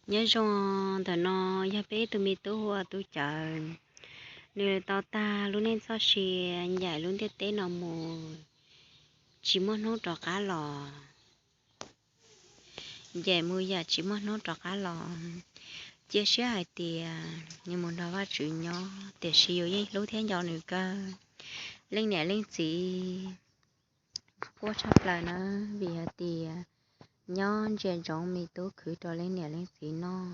Nyob zoo, ntawm no yog peb tus me tub hu ua Tub Cawv. Nws tau tag lub neej txoj sia ncaim lub ntiaj teb no mus tsis muaj hnub rov qab los. Ncaim mus yam tsis muaj hnub rov qab los. Cia siab hais tias nws mus nrog Vajtswv nyob, tiam sis yus yeej hlub thiab nco nws kawg. Leej niam leej txiv quaj tshaj plaws na, vim hais tias nyob ntsia ntsoov me tub khwv rau leej niam leej txiv noj.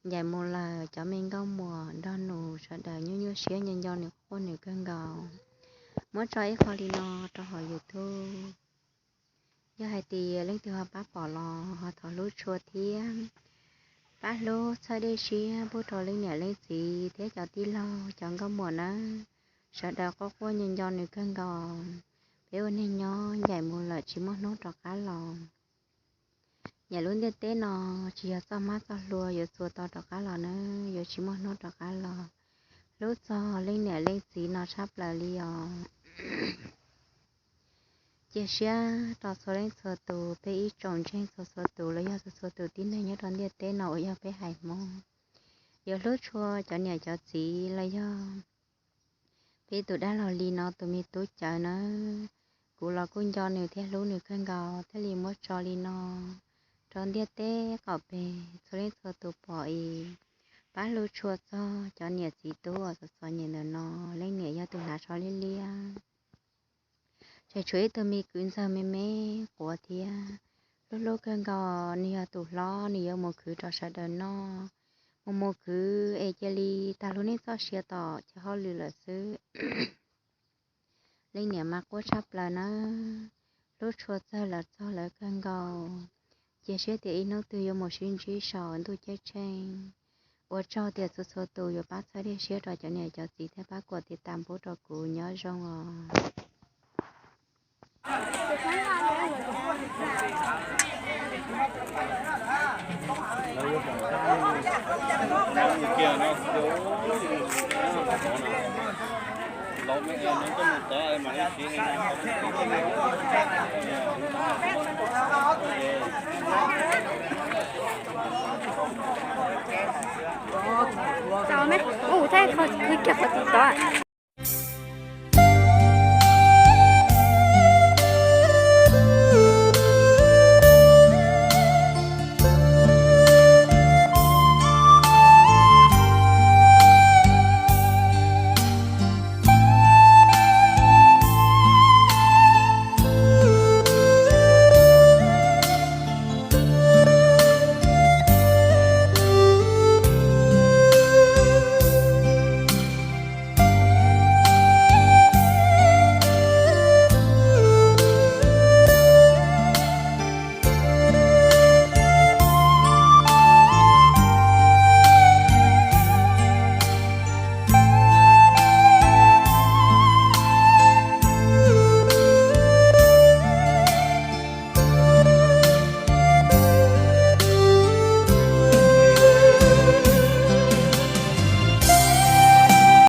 Ncaim mus lawm, cov me nkauj muam nrog nus sawv daws nyuaj nyuaj siab nco nco nws, quaj nws kawg nkaus. Muab tso ib qho li no rau hauv YouTube. Yog hais tias leej twg ho pab pom los ho thov hlub tshua thiab. Pab hlub txhawb dej siab pub rau leej niam leej txiv thiab cov tij laug cov nkauj muam nawb. Sawv daws quaj quaj nco nco nws kawg nkaus. Peb ua neeg nyob ncaim mus lawm tsis muaj hnub rov qab los. Ncaim lub ntiaj teb no tsis yog txoj hmab txoj hlua yuav txuas tau rov qab los nawb, yuav tsis muaj hnub rov qab los. Hlub txog leej niam leej txiv no tshaj plaws li os. Cia siab rau txhua leej txhua tus, peb ib tsoom ntseeg txhua txhua tus los yog txhua txhua tus tib neeg nyob rau ntiaj teb no uas yog peb haiv Hmoob, yuav hlub tshua cov niam cov txiv los yog peb tus dab laug li no tus me Tub Cawv nawb. Kuv los kuj nco nws thiab hlub nws kawg nkaus thiaj li muab tso li no rau ntiaj teb qaum peg txhua leej txhua tus pom es pab hlub tshua txog cov niam txiv tub uas txom txom nyem ntawm no. Leej niam yog tus hnav tsho liab liab, tseem tshuav ib tug me kwv ntxawg me me quav thiab, hlub hlub kawg nkaus. Nws yog tus hlob, nws yuav mus khwv rau sawv daws noj. Mus mus khwv es cia li tag lub neej txoj sia tom chaw hauj lwm lawm xwb. Leej niam mas quaj tshaj plaws nawb, hlub tshua txog lawv, txog lawv kawg nkaus. Cia siab tias ib hnub twg yuav mus sib ntsib saum ntuj ceeb tsheej. Ua tsaug tias txhua txhua tus yuav pab txhawb dej siab rau cov niam cov txiv thiab pab kuam tiv tas pub rau kuv. Nyob zoo os. Ua, ua thiab, qhov kwv kiag qhov tsis tod.